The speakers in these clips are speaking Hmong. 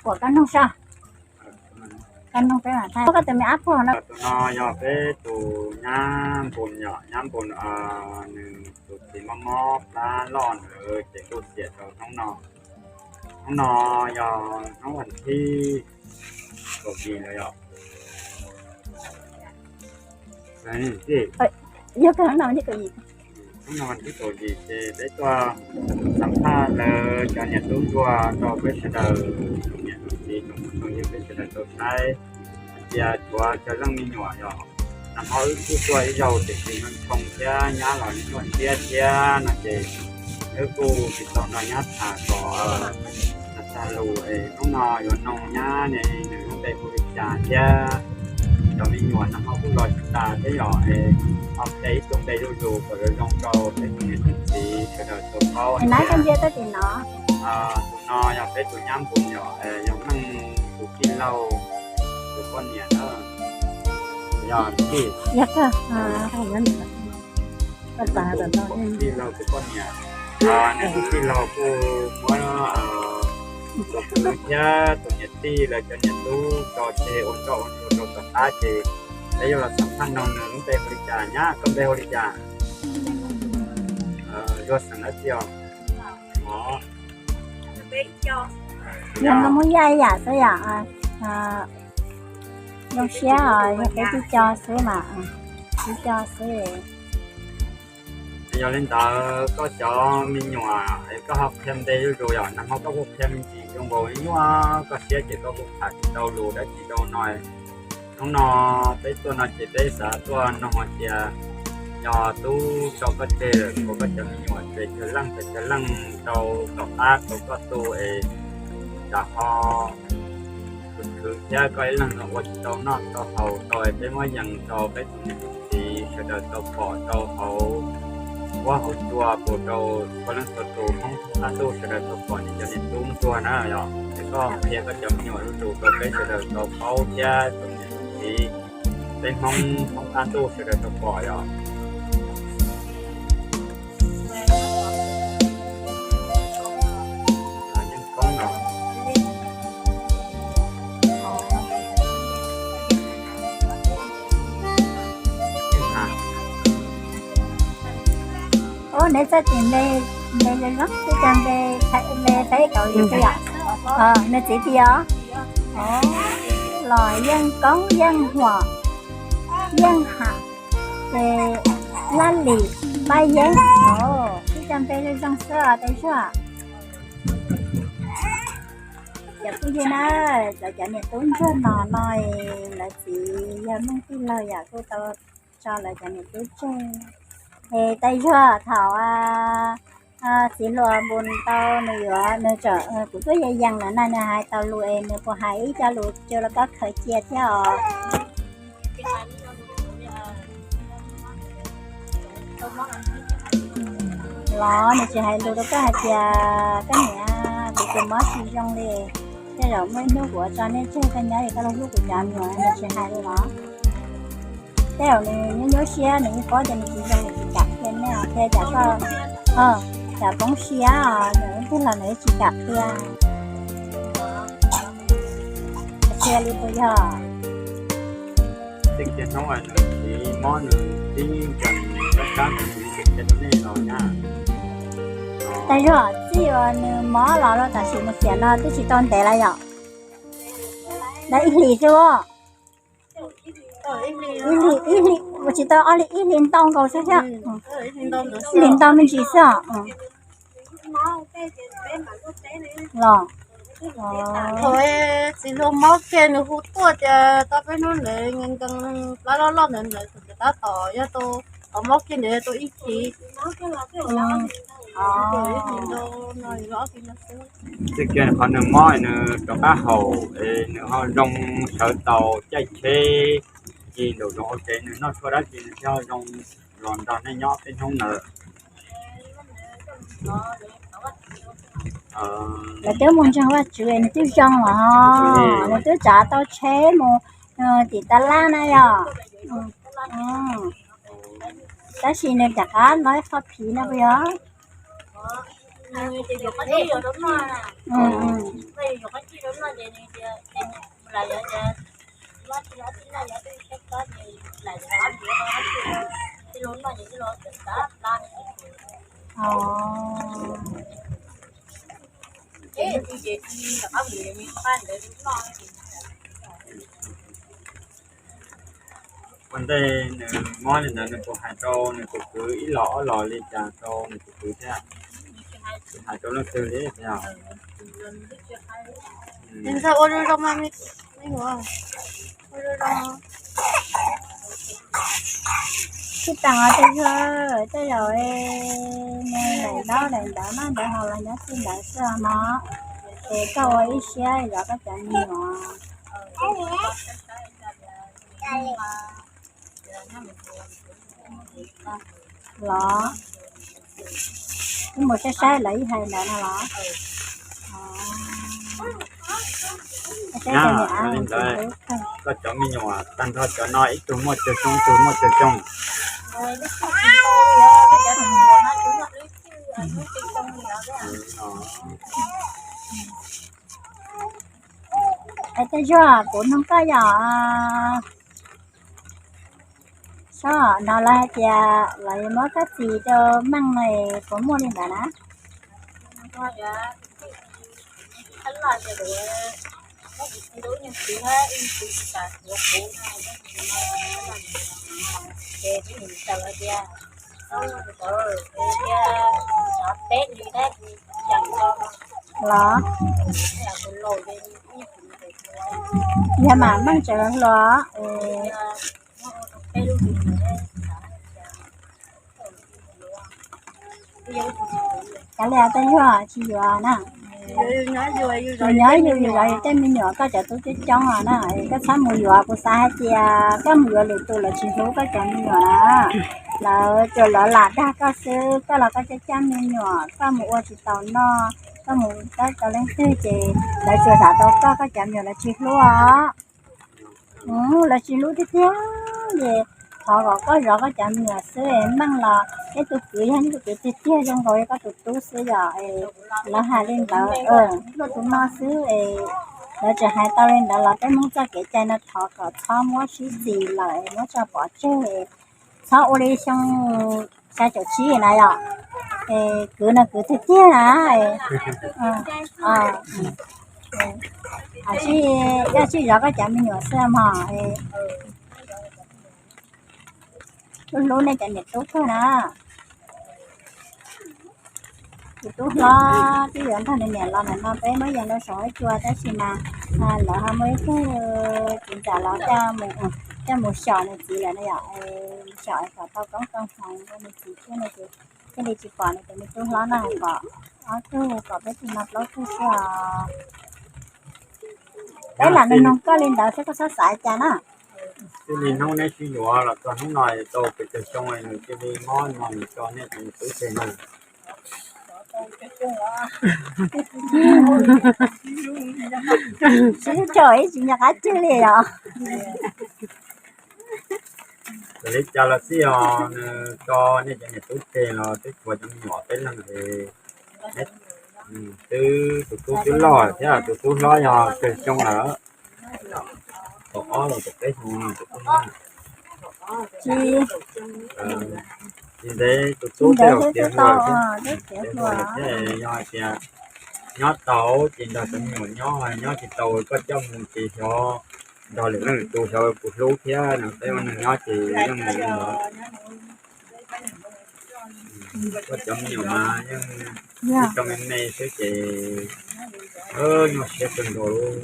Kuam koj noog soj, koj noog peb mam thaij koj tus me ab pog no. Tus no yog peb tus nyab npun yom, nyab npun, nws tus txiv mob mob plab loj ntawd ces kuj xiam rau hnub no. Hnub no yog hnub vas thib kaum yim lawm yom. Yog hnub no, hnub no vas thib kaum yim ces peb tuaj xam phaj lawv cov niam tub ntsuag rau peb sawv daws, niam txiv tsoom phooj tsoom ywg peb sawv daws tau saib hais tias tshuav cov leej me nyuam yog nag hmo wb kuj tuaj ib zaug tiam sis nws khoo thiab nyab los nyuaj siab thiab no ces wb kuj tsis tau nrog nyab tham kom tag lus es hnub no yuav noog nyab ne nws lub npe hu li cas thiab cov me nyuam nag hmo kuj los tsis tas thiab yom es ho qhia ib tug npe zuj zus kom yuav zoo rau peb tsoom niam tsoom txiv sawv daws tau paub hais tias tus no yog peb tus nyab npun yom, yog Meej tus tij laug tus poj niam na. Yog tij laug tus poj niam, nws tus tij laug kuj muab tus kwv thiab tus niam tij lawv cov niam tub tso tseg ua nroj ua ntsuag rau tom qab ces peb yuav los xam phaj noog nws lub npe hu li cas. Nyab, koj npe hu li cas? Yog xeem dab tsi os? Yog no muab yaj ib yam xwb yom. Zoo siab os, yog peb tib co xwb mas, tib co xwb. Yog li ntawd koj cov me nyuam es koj ho qhia npe zuj zus yom, nag hmo koj kuj qhia me ntsis zoo nkaus li nyuaj koj siab ces koj kuj tham tsis tau lus dab tsi rau no. Hnub no peb tuaj no ces peb xav tuaj noog hais tias yog tub tso koj tseg lawm, tshuav koj cov me nyuam pes tsawg leej pes tsawg leej rau tom qab rau koj tu es tsam ho khwv khwv thiab koj ib leeg ua tsis tau noj tau haus tau es peb muab yees rau peb tus niam tus txiv sawv daws tau pom rau hauv huab hauv cua, pum rau txhua leej txhua tus Hmoob qab ntuj sawv daws tau pom nej cov niam tub ntsuag na yom. Es koj qhia koj cov me nyuam zuj zus rau peb sawv daws tau paub thiab tus niam tus txiv peb Hmoob Hmoob qab ntuj sawv daws tau pom yom. Yeej Koob no. Ub, neb txoj kev npe zoo zoo, twb cov npe Thaib Kaus Lim xwb yom. Nws txiv tias los Yeej Koob, Yeej Huam, Yeej Ham, ces Laj Lim, Paj Yeeb. Twb cov npe zoo zoo xwb os Thaib Zuag. Cov phooj ywg na, cov, cov niam tub ntsuag no no es lawv txiv yog Meej tij laug yom, kuj tau tso lawv cov niam tub tseg. Es Thaib Zuag, thaum txiv hluas npun tau nws yuav, nws txawm, kuv tuaj yees yees lawm na, nws hais tau lus es nws puas hais ib co lus rau koj khaws cia thiab os? Los nws tsis hais lus rau koj hais tias koj niam, kuv tus mob tsis zoo li, tej zaum muaj ib hnub kuv ua tso nej tseg koj nyob es koj los hlub kuv cov me nyuam, nws tsis hais li los? Tej zaum nws nyuaj nyuaj siab, nws yeej paub tias nws tsis zoo, nws tsis kam qhia nej os, qhia cas koj, cas poob siab os, nws twb los nws tsis kam qhia. Qhia li puas yog? Txij kiag hnub uas nws txiv mob nws tib nkees rab rab nws txiv qhia rau nej los nyab. Tag zog txij uas nws mob los los tam sim nws xiam no twb tsis tau ntev lawm yom? Ib hlis xwb. Ib hlis, ib hlis, ua tsis tau ob hlis, ib hlis ntau nkaus xwb thiab. Ib hlis ntau me ntsis xwb os. Los, thaum txiv hluas mob kiag nws hu tuaj tias tau peb hnub ntawd nkees nkees plab loj loj ntawd ntawd tab tom yog tau Qhov mob kiag ntawd tau ib kis. Txij kiag qhov nws mob nws rov qab haum es nws ho zoo sawv tau caij tsheb, ci nraum zoov ua ke nws noj tshuaj dab tsi nws thiaj zoo los nrog nej nyob peb hnub ntawd. Lawv twb mus ntseeg Vajtswv nws twb zoo os, nws twb tsav tau tsheb mus tim Tab Laj na yom. Tab sis nws rov qab los ib qho phiv no puas yog? Ua ntej nws mob li ntawd nws puas hais rau nws tus kwv ib los ob los li cas rau nws tus kwv thiab? Tsis hais rau leej twg li thiab? Tsis tas tej yawg, tej zaum nws daim ntaub daim ntawv no ntawd ho los nyob txij ntawd xwb no. Ces koj ua ib siab zov koj cov me nyuam los, wb mus saib saib lawv ib hais ntawd no los. Koj cov me nyuam tag nrho cov no ib tug muaj cawg xyoo ib tug muaj cawg xyoo. Es tej zaum kuv nug koj yom, sab no lawv hais tias lawv yuav muab koj txiv rau Meej no puas muaj li ntawd na? Los, yog mam Meej tseem hluas. Kav liam tej yog tsis yuav na. Tsis nyob yus zov yus tej me nyuam, koj cov tub coob coob os na, koj txhob mus yuav, kuv xav hais tias koj mus yuav lwm tus lawv tsis hlub koj cov me nyuam na. Lawv tsuas lov lam dag koj xwb, koj los koj cab cab me nyuam, koj mus ua tsis tau noj, koj mus tab tau leej twg ces lawv tsuas xav tau koj, koj cov me nyuam lawv tsis hlub os. Lawv tsis hlub tiag tiag li. Thov kom koj zov koj cov me nyuam xwb es Meej los ib tug kwv yog ib tug kwv tiag tiag zoo nkaus li koj tus tub xwb yom. Lawv hais li ntawd, luaj tus no xwb es lawv tseem hais tau li ntawd los peb Hmoob txoj kev cai no thov kom txhob muab sib txis lawm, muab tso pov tseg, txhob ua li xyoo xya caum tsib na yom. Kwv no kwv tiag tiag na. Ab, sib, koj sib zov koj cov me nyuam xwb mog. Kuv hlub nej cov niam tub kawg na. Tus tub hlob twb yuav nrog nws niam los ntawm no, peb muab yog rau saum huab cua tab sis mas lawv ho muaj ib tug txiv ntxawm los coj mus xyuas nws txiv lawm no yom. Xyuas kom tau koob tau hmoov rau nws txiv thiab no ces thiaj li tsis pom nws tus me tub hlob no, pom ob tug pom peb tug no plaub tug xwb os. Peb lam nug nug koj li ntawd thiab koj txhob xav cas na. Txij li hnub neb sib yuav los txog hnub no tau pes tsawg xyoo nws cia li mob no nws tso nej tus tub tseg no? Sib caum ib tsis nco qab tseg li yom. Txawm li cas los xij os, nws tso nej cov niam tub tseg los twb tshuav cov me nyuam peb leeg es, twb tus tub twb loj thiab tus tub hlob yog tsawg xyoo lawm? Kaum ob los kaum peb xyoo no tus tub hlob. Tsis ntev tus tub twb tiav hluas thiab, yog hais tias nyob tau ces nrog cov me nyuam nyob, nyob tsis tau koj coj mus ces xyov nrog lwm leej lwm tus xyov puas hlub thiab no, peb ua neeg nyob ces yeej mus li ntawd. Koj cov me nyuam mas yeej tsis tau me me xwb ces nyuaj siab kawg nkaus.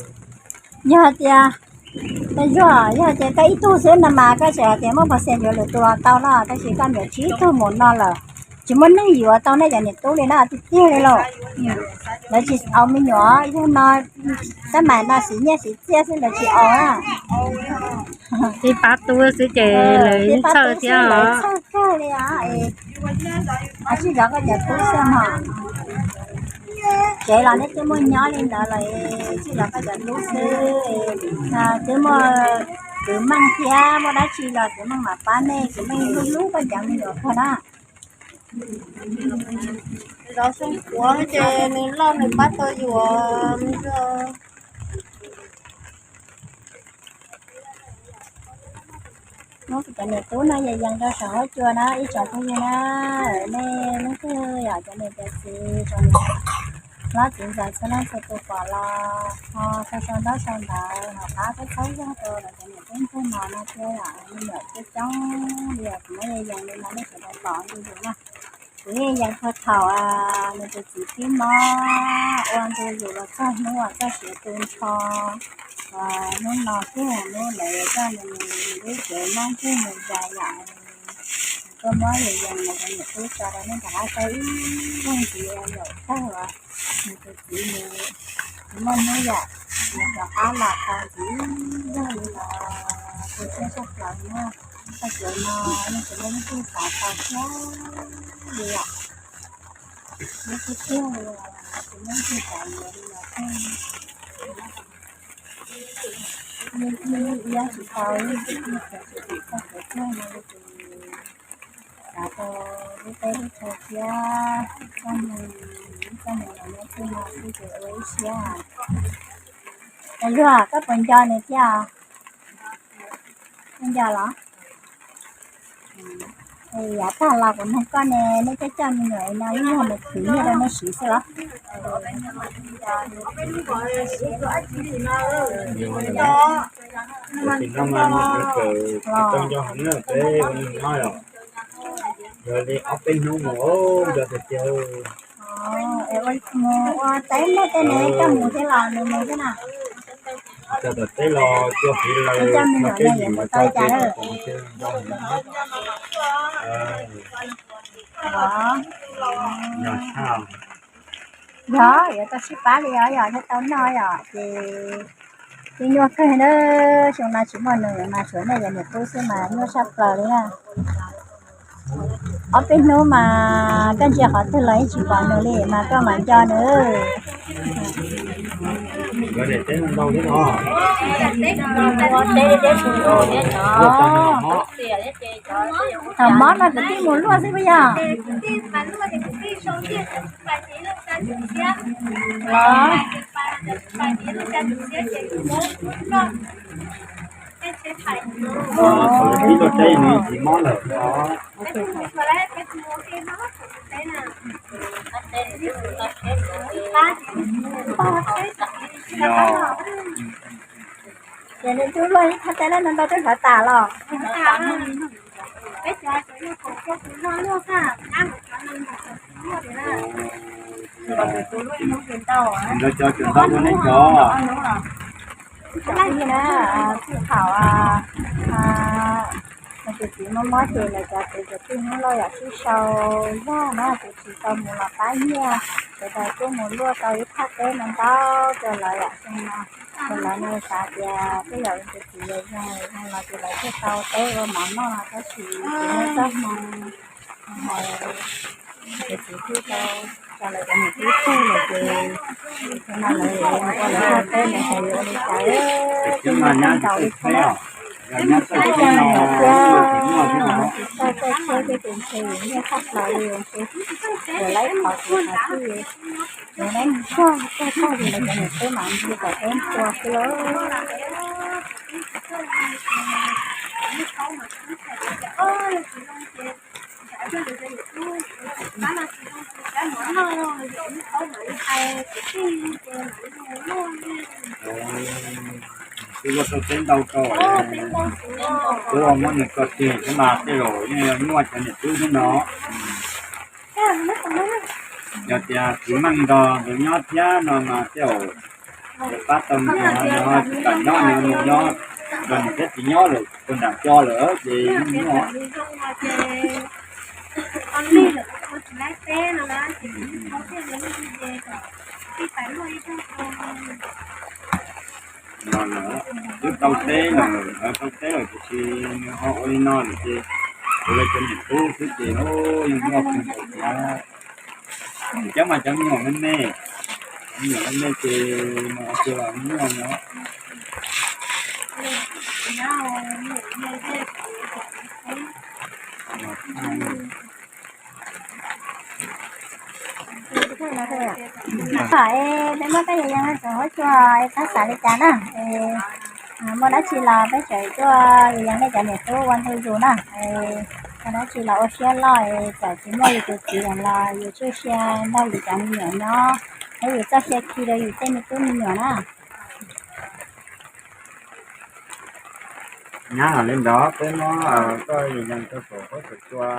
Yog hais tias Koj yog, yog tias koj ib tug xwb no mas koj tseem hais tias muaj pov xees yuav lwm tus tau no, tab sis koj niam tsib tug mus no lawm, tsis muaj neeg yuav tau nej cov niam tub li na, tiag tiag li lauj. Lawv tsis aus me nyuam, yog no tab mas no siv nyiaj siv txiaj xwb lawv tsis aus na. Tib pab tub xwb ces lawv txhawj thiab os. Txhawj kawg li os. Sib zov koj cov tub xwb mog. Tsev los neb twb muaj nyob li ntawd lawm, sib zov koj cov tub xwb. Twb muaj kwv meej thiab muaj dab tsi los kwv meej mam pab nej, kwv meej hlub hlub koj cov me nyuam kawg na. Zov xyoo puav ces nws loj nws pab tau yuav. Hnub cov niam tub no yees yees rau saum huab cua na ib tsoom phooj ywg na, nej leej twg yog cov niam cov txiv, hlob txiv ntxawm txhua leej txhua tus pom los ho sau sau ntaub sau ntawv ho pab txhawb txhawb zog rau cov niam tub ntxawg no no thiab, me nyuam coob coob li kuv muab yees yees li no nej sawv daws pom ntu zus na. Kuv yeej yees txog thaum nws tus txiv tib mob ua ntu zus los txog hnub uas txoj sia tu nrho. Hnub no xwb hnub ntawd coj nws lub cev mob ntsej mus zais yam, kua muab yees yees los cov niam tub tso rau nej nram qab saib ib zaug ntxiv yaum tag uas nws tus txiv nws tsis muaj hnub yam, nws rov qab los tau ntxiv ib zaug li los tu siab tshaj plaws na. Txoj kev no yeej tsis muaj leej twg xav tau thiab li os. Lub kub tiag li os, tsis muaj leej twg xav yuav li los thiab. Yeej ib yam tsis tau, yeej tsis tau txoj kev tiag no li ces xav rau lub teb lub chaw thiab txoj hmoo, txoj hmoo los nyob twj no xwb ces ua ib siab. Luag, koj puas nco nws thiab? Koj nco los? Yav tag los kuv nug koj ne, nej coj coj me nyuam no ib yog nws khwv nyiaj rau nej siv xwb los? Tus txiv no mas nws kawm tsis tau nco heev na, peb ua neeg nyob yom, yog li ob peb hnub mus nco tiag tiag. Mus ua teb noj tej ne, coj mus thiab los nws mus thiab na? Coj tom teb los cua hiv lawm, coj me nyuam no yuav mus tau cas lawm? Yog yuav tau sib pab li os, yog thiaj tau noj yom, ces twb nyuaj kawg na. Xyoo no tsis muaj nws mas tshuav nej cov niam tub xwb mas nyuaj tshaj plaws li na. Ob peb hnub mas koj ntsia qhov twg los yeej tsis pom nws li mas koj mam nco nws. Thaum mob no kuv twb mus luaj xwb puas yog? Los, thaum lawv pib tuaj teb nws tsis mob lawm os. Ces nws twb luaj ib thaj teb no ntau twb hlawv tas los? Lawv cov tseem ntau dua neb cov. Thaum lawv tus txiv mob mob ces lawv cov txiv cov tij Hmoob Lauj yam sib sau zog na, ces tsis tau mus los pab nyiaj, sawv daws kuj mus luaj tau ib thaj teb no ntau rau lawv yam xyoo no. Ces lawv no xav tias tej zaum tus txiv zoo zoo los ces lawv thiaj tau teb ua mov noj no tab sis tsis muaj txoj hmoo. Ces txiv twb tau tso lawv cov niam tub tag lawm ces no lawv ua lawv thaj teb lawv xav yuav ua li cas, twb muaj txoj ntaus li thiab. Tsis txawj txawj txawj txawj txawj ces ntshe yus nyiaj tshaj plaws li ntshe, yuav lawv qhov kuv qhov twj, yuav lawv zog txog txog ces lawv cov niam tub mam li kom peb tua xwb lauj. Twb luaj tau teb ntau rau, twb muab nws tso tseg xwb mas tej zaum yeej nyuaj cov niam tub xwb no. Yog tias txiv meej nrog nkawd nyob thiab no mas tej zaum Pab tau nws, nws tsis kam nyob, nws nyob nrog niam thiab txiv nyob lawm, tus nram co lawm ces nws nyob. No lawm, twb tau teb lawm, tau teb lawm tiam sis nws ho ua li no lawm ces kuv li cov niam tub xwb ces yeej muaj pheej tau tias, cov mas cov me nyuam me me, me nyuam me me ces mus ua ke los muaj no. Peb muab peb yawg yau no tsoom huab cua, peb xav li cas na? Muaj dab tsi los peb tseem tuaj, yawg yau nej cov niam tub ua ntu zus na. Muaj dab tsi los ua siab loj, txawm tsis muaj yus tus txiv los yus tsuj sia nrog yus cov me nyuam nyob, thiab yus txoj sia khi rau yus tej me tub me nyuam na. Nyab hais li ntawd peb muab koj yawg yau rau saum huab saum cua.